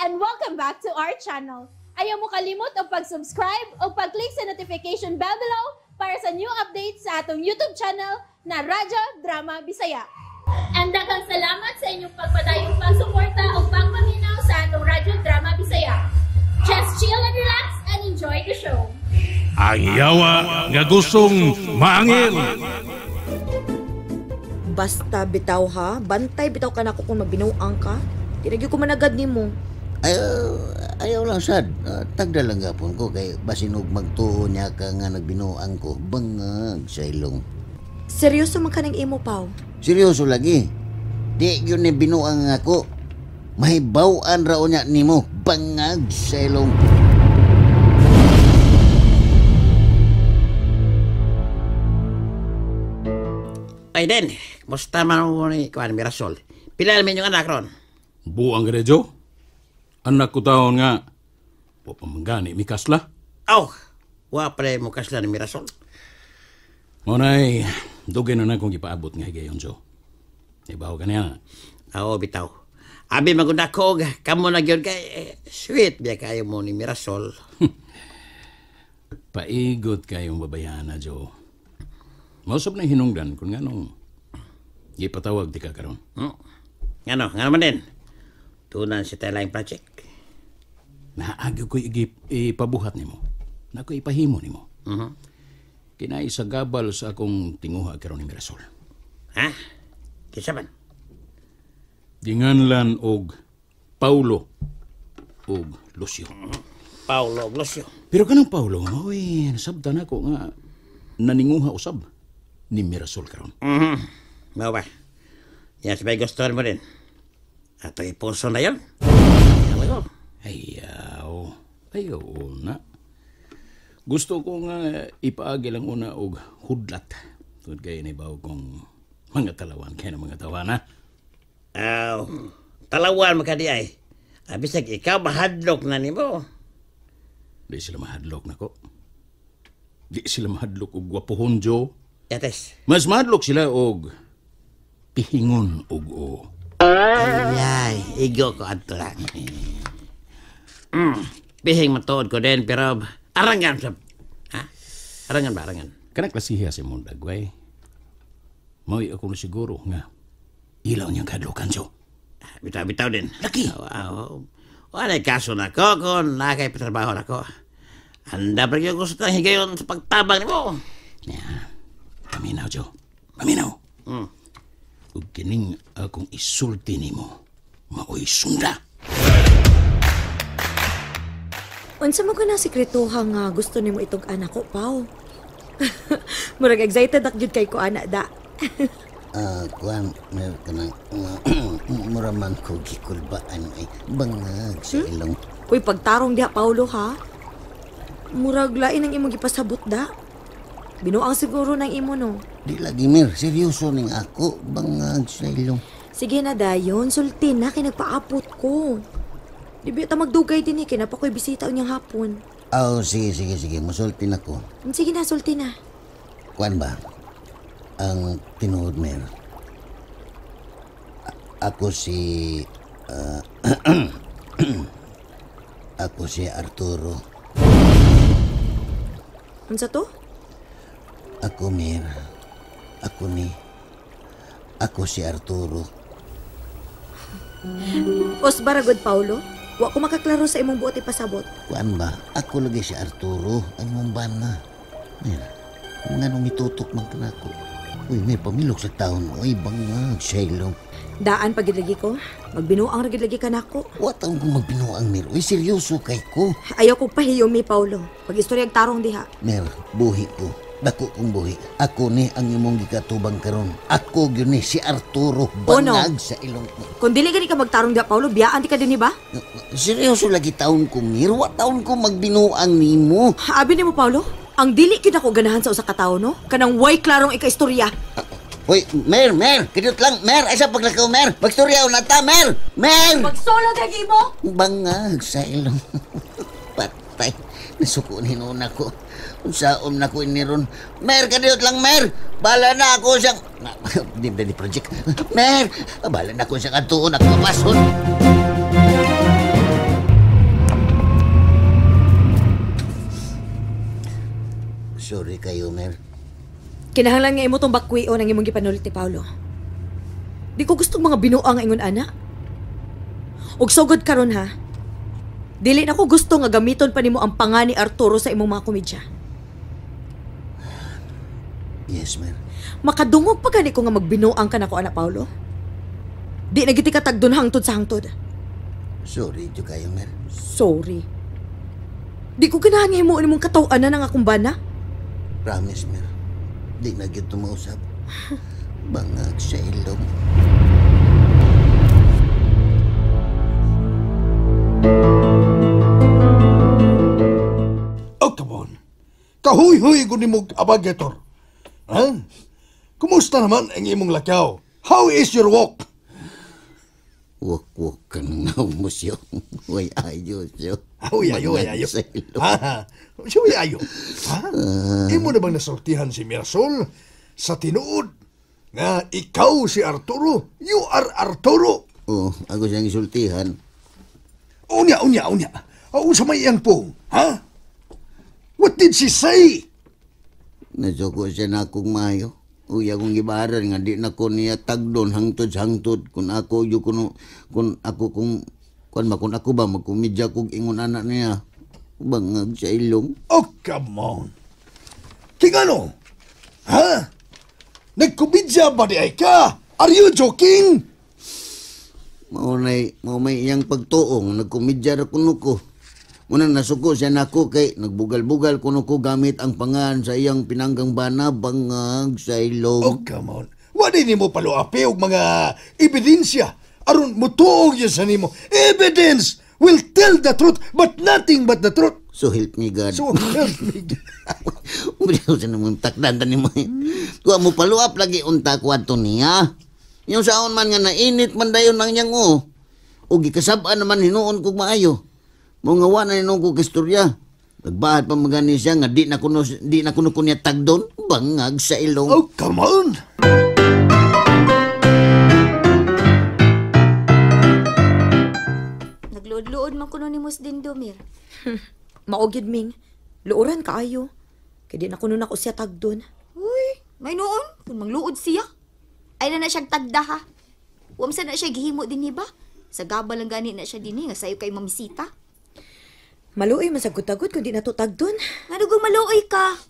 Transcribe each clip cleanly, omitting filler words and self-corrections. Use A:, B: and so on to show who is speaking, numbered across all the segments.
A: And welcome back to our channel. Ayaw mo kalimot og pag-subscribe o pag-click sa notification bell below para sa new updates sa atong YouTube channel na Radyo Drama Bisaya. And daghang salamat sa inyong pagpadayong pagsuporta o pagpaminaw sa atong Radyo Drama Bisaya. Just chill and relax and enjoy the show.
B: Ang yawa nga gustong maangil.
C: Basta bitaw ha, bantay bitaw ka nako kung magbinuang ka. Di na gyud ko managad nimo.
D: Ayaw, ayaw lang sad. Tagda lang gapon ko kay basinog magtuo niya ka nga nagbinuang ko. Bangag sa ilong.
C: Seryoso man ka ng imo, Pao?
D: Seryoso lagi. Di yun ni binuang ako. Mahibaw-an raw niya nimo. Bangag sa ilong.
E: Ay den, musta man mo ni Kuan Mirasol? Pila namin yung anak ron?
B: Buang ka Joe. Anak ko taon nga. Wa pa man gani mi kasla.
E: Aw, wa pala mo kasla ni Mirasol.
B: Monay, dugay na na kong ipaabot nga higayon, Joe. Ibaw ka niya.
E: Aw, bitaw. Abi magunda ko, kamo na gyud kay sweet biya kayo mo ni Mirasol.
B: Paigot kayong babayana, Joe. Mausap na hinungdan kung nganong gipatawag di ka karon.
E: Ngano, ngano man din? Tunan si Taylaing project.
B: Naagyo ko'y ipabuhat nimo. Na ko'y ipahimo nimo.
E: Mm-hmm.
B: Kinay sa gabal sa akong tinguha karon ni Mirasol.
E: Ha? Kinsa man?
B: Dinganlan og Paulo og Lucio.
E: Paulo og Lucio.
B: Pero kanang Paulo, mao'y nasabtan ako nga naninguha usab ni Mirasol karon.
E: Mm-hmm. Mao ba? Yan, sabay gusto mo din. Ato ipuso na yun. Ayaw.
B: Ayaw. Ayaw na. Gusto ko nga ipaagi lang una og hudlat. Tungod kayo naibaw kong mga talawan kaya ng mga tawana.
E: Aw, talawan makadi ay. Bisag ikaw mahadlok na nimo.
B: Di sila mahadlok na ko. Di sila mahadlok og gwapohon, Joe.
E: Yates.
B: Mas mahadlok sila og pihingon og o.
E: Ay, igo ko adto lang. Pihing matuod ko din, pero arangan sa... Ha? Arangan ba, arangan?
B: Kanang klasiha si mong dagway. Maui ako na siguro nga ilaw niyang kadlokan, Joe.
E: Bitaw-bitaw din.
B: Laki!
E: Wala kaso na ko kung nakay patrabaho na ko. Anda pa rin gusto tang higayon sa pagtabang nimo.
B: Ya, paminaw, Joe. Paminaw. Ug kining akong isulti nimo, maoy sunda.
C: Unsa man ko na sekretuha nga gusto nimo itong anak ko, Pao? Murag excited ak gyud kay ko ana da.
D: Kuan, mer kanang mura man ko gikulbaan ay bangag sa ilong.
C: Uy, pagtarong diha Paulo ha. Murag lain ang imong gipasabot da. Binuang siguro ng imo no.
D: Di lagi mer, seryoso ning ako bangag sa ilong.
C: Sige na dayon, sulti na kay nagpaabot ko. Di ba ta magdugay din eh, kay napa ko'y bisita unyang hapon.
D: Oh, sige, sige, sige, musulti na ko.
C: Sige na, sulti na.
D: Kuan ba? Ang tinuod mer. Ako si ako si Arturo.
C: Unsa to?
D: Ako mer. Ako ni. Ako si Arturo.
C: Osbaragod, Paulo. Wa ko makaklaro sa imong buot ipasabot.
D: Kuan ba? Ako lagi si Arturo. Ang imong bana. Mer, nganong mitutok man kanako. Uy, may pamilok sa taon. Uy, bangag sa ilong.
C: Daan pagid lagi ko. Magbinuang ra gid lagi kanako.
D: Wa taon kong magbinuang, Mer. Uy, seryoso kay ko.
C: Ayaw kong pahiyom mi, Paulo. Pag-istoryag tarong diha.
D: Mer, buhi ko. Dako kong buhi. Ako ni ang imong gikatubang karon. Ako gyud ni si Arturo. Bangag sa ilong ko.
C: Kung dili gani ka magtarong diha, Paulo, biyaan di ka din, ba?
D: Seryoso lagi taon ko, Mir. Wa taon ko magbinuang nimo.
C: Abi nimo, Paulo, ang dili gyud ako ganahan sa usa ka tawo, no? Kanang way klarong ikaistorya.
D: Hoy, Mer, Mer, kidot lang, Mer, ay sa paglakaw, Mer. Magstorya na ta, Mer. Mer.
C: Magsolo gagi mo.
D: Bangag sa ilong. Patay. Nasuko ni noon ako. Unsaon na ko iniron. Mer, kadiyot lang, Mer. Bala na ako siyang... Di ba di project? Mer, bala na ako siyang atuon at mapason. Sorry kayo, Mer.
C: Kinahanglan nga imo tong bakwion ang imong gipanulti, Paolo. Di ko gustong mga binuang ingon ana. Og sugod karon ha. Dili na ko gusto nga gamiton pa nimo ang panga ni Arturo sa imong mga komedya.
D: Yes, Mer.
C: Makadungog pa gani ko nga magbinuang ka nako ana, Paolo. Di na giti ka tagdon hangtod sa hangtod.
D: Sorry jud kayo, Mer.
C: Sorry. Di ko ganahan nga himuon imong kataw-anan ang akong bana.
D: Promise, Mer. Di na gyud tumausap. Bangag sa ilong.
F: Oh, come on. Kahuy-huy ko ni mo abagator. Ha? Kumusta naman ang imong lakaw? How is your walk?
D: Walk-walk ka nang naumusyo. Uy, ayo siyo.
F: Uy, ayo, ay, ayo.
D: Bangag sa ilong.
F: Ha? Siya, ayo. Ha? Imo na bang nasultihan si Mirasol sa tinuod nga ikaw si Arturo? You are Arturo.
D: Oo, ako siyang isultihan.
F: Unya, unya, unya. Unsa may iyang pong, ha? What did she say?
D: Nasuko siya na akong maayo. Uy, akong gibaran nga di na ko niya tagdon hangtod sa hangtod. Kung ako, yu, kuno, kung ako, kung, kung ba, kung ako ba, magkumidya kog ingon anak niya. Bangag sa ilong.
F: Oh, come on. King ano? Ha? Nagkumidya ba di ay ka? Are you joking?
D: Maunay, mao may iyang pagtuong, nagkumidya ra kuno ko. Muna nasuko siya nako kay nagbugal-bugal kuno ko gamit ang pangan sa iyang pinanggang bana, bangag sa ilong.
F: Oh, come on. Wala ni mo paluapi og mga ebidensya. Aron mutuog yan sa nimo. Evidence will tell the truth, but nothing but the truth.
D: So help me God.
F: So help me God.
D: Ubriyaw sa namang takdan tani mo. Kuha mo paluap lagi unta kwadto niya. Yung saon man nga nainit man dayon nang niyang o. O gikasab-an naman hinuon kog maayo. Mo nga wa na hinuon kog istorya. Nagbahat pa magani siya nga di na kuno ko niya tagdon, bangag sa ilong.
F: Oh, come on.
G: Nagluod-luod man kuno ni Mus Dindo, Mir.
C: Mao gyud, Ming. Luoran kaayo. Kay di na kuno nako siya tagdon.
G: Uy, may noon kung mangluod siya. Ay na na siyang tagda ha. Wamsa na siya gihimo din ba? Sa gaba lang gani na siya dinhi nga sayo kay mamisita.
C: Maluoy man sa gutagod kung di na to tagdon.
G: Ngano kung maluoy ka?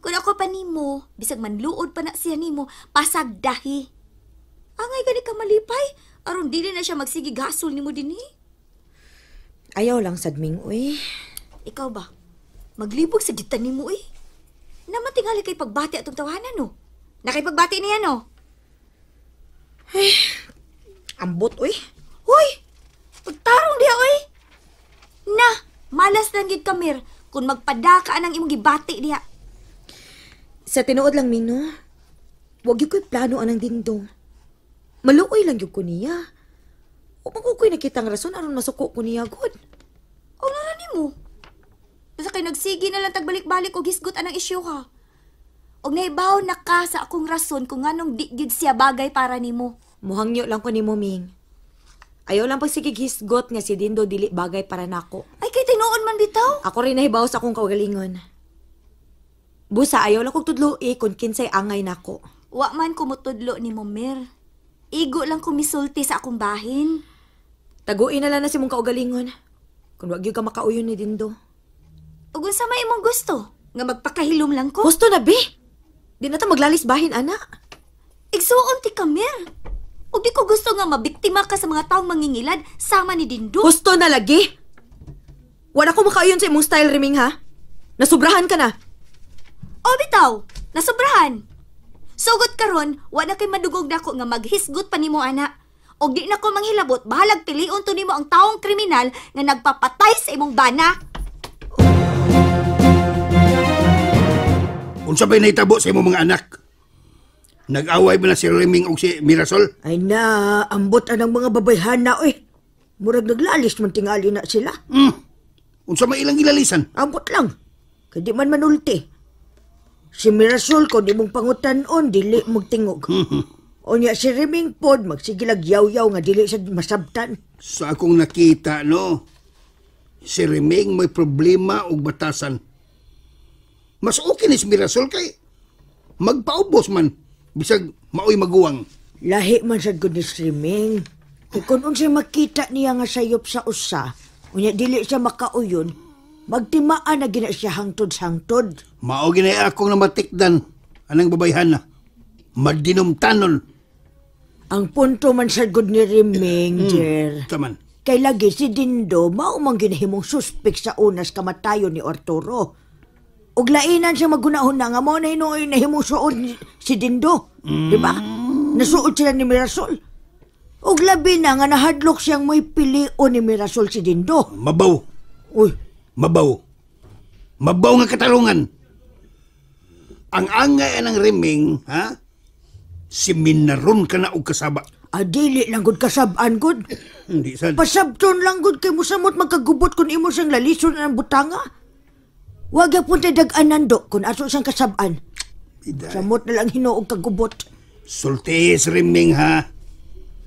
G: Kung ako pa nimo, bisag manluod pa na siya nimo, pasagdahi. Angay gani ka malipay, aron dili na siya magsige gasol nimo dinhi.
C: Ayaw lang sad, Ming, uy.
G: Ikaw ba? Maglibog sa gitan nimo uy. Namatingali kay pagbati atong tawanan no. Nakapagbati niya no.
C: Ay, ambot uy.
G: Uy, pagtarong diha uy. Na, malas lang gid kamir kung magpadaka anang imong gibati diha.
C: Sa tinuod lang, Ming, no? Wag gyud ko'y plano anang dindong. Maluoy lang gyud ko niya. O pag ko'y nakitang rason aron masuko ko niya gud.
G: O nara nimo. Basta kay nagsige na lang tagbalik-balik og hisgot anang isyu ha. Og nahibaw na ka sa akong rason kung nganong di gyud siya bagay para nimo.
C: Muhangyo lang ko nimo, Ming. Ayaw lang pagsigig hisgot nga si Dindo dili bagay para nako.
G: Ay kay tinuon man bitaw.
C: Ako rin nahibaw sa akong kaugalingon. Busa ayaw lang kog tudloi kung kinsay angay nako.
G: Wa man ko motudlo nimo, Mer. Igo lang ko misulti sa akong bahin.
C: Taguin na lang na si mong kaugalingon. Kung wag gyud ka makauyon ni Dindo.
G: Ug unsa may imong gusto? Nga magpakahilom lang ko?
C: Gusto na, be. Di na ta maglalis bahin, ana.
G: Igsuon ti ka, Mer. Ug di ko gusto nga mabiktima ka sa mga taong mangingilad sama ni Dindo.
C: Gusto na lagi. Wala ko makauyon sa imong style, Reming, ha? Nasubrahan ka na.
G: O bitaw, nasubrahan. Sugot karon, wa na kay madugog nako nga maghisgot pa nimo, ana. Og di na ko manghilabot, bahalag pilion to nimo ang taong kriminal nga nagpapatay sa imong bana.
H: Unsa ba'y nahitabo sa imong mga anak? Nag-away ba na si Reming o si Mirasol?
I: Ay na, ambot anang mga babayhana, oy. Murag naglalis man tingali na sila.
H: Unsa may ilang gilalisan?
I: Ambot lang. Kay di man manulti. Si Mirasol ko di mong pangutan-on, dili magtingog. Unya si Reming pod, magsigilag yaw-yaw nga dili sa masabtan.
H: Sa akong nakita, no? Si Reming may problema og batasan. Mas okay ni si Mirasol kay magpaubos man bisag maoy maguwang.
I: Lahi man sad gud ni streaming. Kay kung unsay makita niya nga sayop sa usa, unya dili siya makauyon, magtimaan na gina siya hangtod-hangtod.
H: Mao ginay akong namatikdan anang babayhan na. Madinumtanon.
I: Ang punto man sad gud ni Riming, Jer.
H: Taman.
I: Kay lagi si Dindo mao man ginahimong suspek sa unas kamatayon ni Arturo. Ug lainan siya magunahon na nga mao na hinuoy nahimong suod si Dindo. Di ba? Nasuod sila ni Mirasol. Ug labi na nga nahadlok siyang mo'y pilion ni Mirasol si Dindo.
H: Mabaw.
I: Uy.
H: Mabaw. Mabaw nga katarungan. Ang angay anang Riming, ha? Si Minaron ka na og kasaba.
I: Adili lang gud kasab-an gud.
H: Hindi sad.
I: Pasabton lang gud kay musamot magkagubot kun imo siyang lalison ang butanga. Wag gyapon tay dag-anan do kun ato siyang kasab-an. Samot na lang hinuog kagubot.
H: Sultis Riming ha.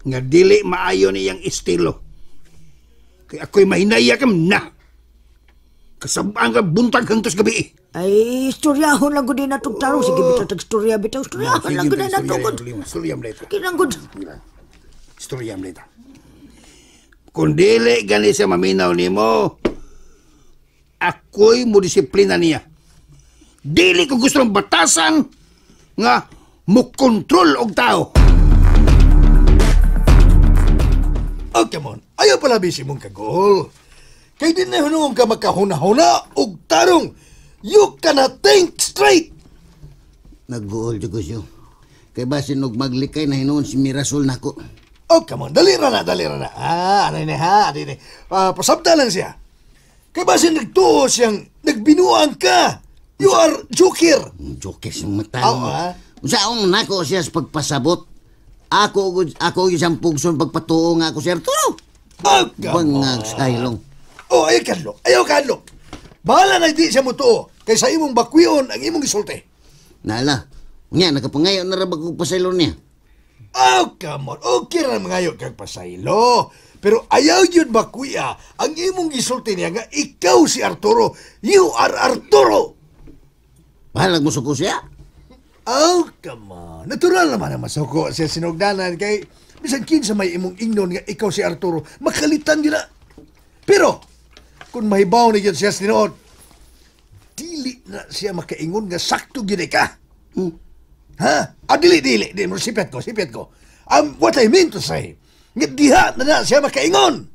H: Nga dili maayo niyang estilo. Kay ako'y mahinaya kam na. Kasab-an ka buntag hangtos gabi.
I: Ay, istoryahon lang gud din natong tarong. Sige, bitaw tag istorya, bitaw. Istoryahon lang gud na natong.
H: Istoryam dito.
I: Kinang gud.
H: Istoryam dito. Kung dili gani siya maminaw nimo, ako'y mo disiplina niya. Dili ko gusto ng batasan nga mo kontrol og tao.
F: Oh, come on. Ayaw pala bisi mong kagol. Kay di na hunong ka makahuna-huna og tarong. You cannot think straight.
D: Nagguol jud ko siyo. Kay basin og maglikay na hinuon si Mirasol nako.
F: Oh, come on. Dali ra na, dali ra na. Ah, ano ni ha, ano ni. Pasabta lang siya. Kay basin nagtuo siyang nagbinuang ka. You are joker.
D: Joker sa mata.
F: Oo, ha?
D: Unsaon nako siya sa pagpasabot? Ako gyud siyang pugson pagpatuo nga ako si Arturo.
F: Oh, come
D: Bangag sa ilong.
F: Oh, ayaw kadlok. Ayaw kadlok. Bahala na di siya mutuo kay sa imong bakwion ang imong gisulti.
D: Nala. Unya nakapangayo na ra ba kog pasaylo niya?
F: Oh, come on. Okay ra mangayo kag pasaylo. Pero ayaw yun bakwiya ang imong gisulti niya nga ikaw si Arturo. You are Arturo.
D: Bahalag mo suko siya.
F: Oh, come on. Natural naman ang masuko siya sinugdanan kay bisan kinsa may imong ingnon nga ikaw si Arturo, makalitan yun na. Pero kung mahibaw ni gyud siya sa tinuod, dili na siya makaingon nga sakto gyud ka. Hmm? Ha? Ah, dili. Sipet ko. What I mean to say, nga diha na siya makaingon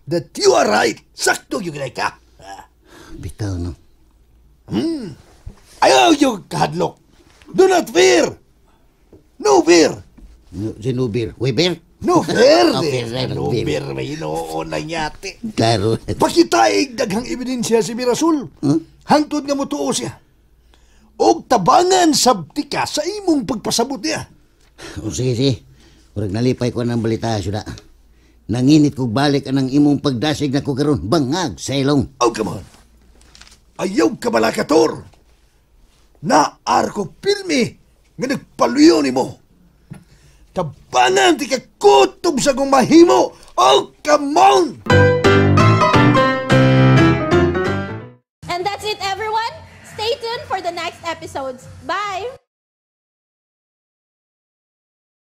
F: that you are right, sakto gyud ka.
D: Bitaw, no?
F: Ayaw yung kahadlok. Do not fear. No fear.
D: No, si no beer. We beer?
F: No fear.
D: No fear,
F: No
D: no beer.
F: fear. May inoon na yate.
D: Klaro.
F: Pakitaig daghang ebidensya si Mirasol.
D: Hmm?
F: Hangtod nga motuo siya. Og tabangan sabti ka sa imong pagpasabot niya.
D: O sige, sige. Murag nalipay ko ng balita, syuda. Nanginit kog balik anang imong pagdasig na ko karon. Bangag sa ilong.
F: Oh, come on. Ayaw ka balakator. Naar ko pirmi nga nagpaluyo nimo. Tabangan ti ka kutob sa kong mahimo. Oh, come on!
A: And that's it, everyone. Stay tuned for the next episodes. Bye!